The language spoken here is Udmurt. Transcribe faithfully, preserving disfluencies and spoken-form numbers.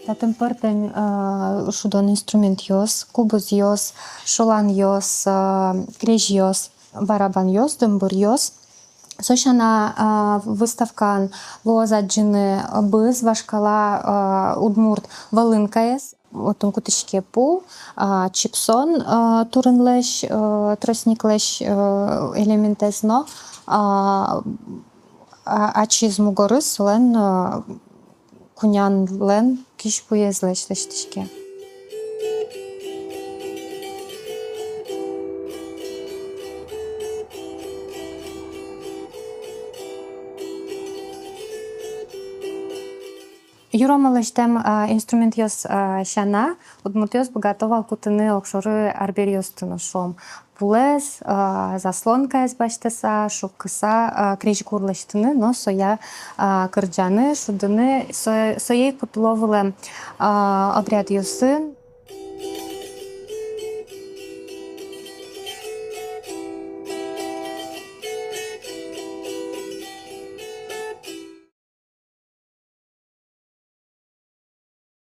Татын пӧртэм, а, шудон инструментъёс, кубызъёс, шуланъёс, а, крезьёс, барабанъёс, домбыръёс. Со сяна, а, выставкаын луоз адӟыны быз, вашкала, а, удмурт волынкаез. Отын кутӥське пу, а, чипсон, а, турынлэсь, а, тростниклэсь, а, элементэз но, а, а, ачиз мугорыз солэн, а, кунянлэн кизьпуэзлэсь лэсьтӥське. Юромо лэсьтэм, а, инструментъёс, а, сяна, удмуртъёс быгато вал кутыны огшоры арбериосты но, шуом, пулэс, а, заслонкаез басьтыса, шуккыса, а, крезьгур лэсьтыны но соя, а, кырӟаны, шудыны, со-, сое ик кутыло вылэм, а, обрядъёсын.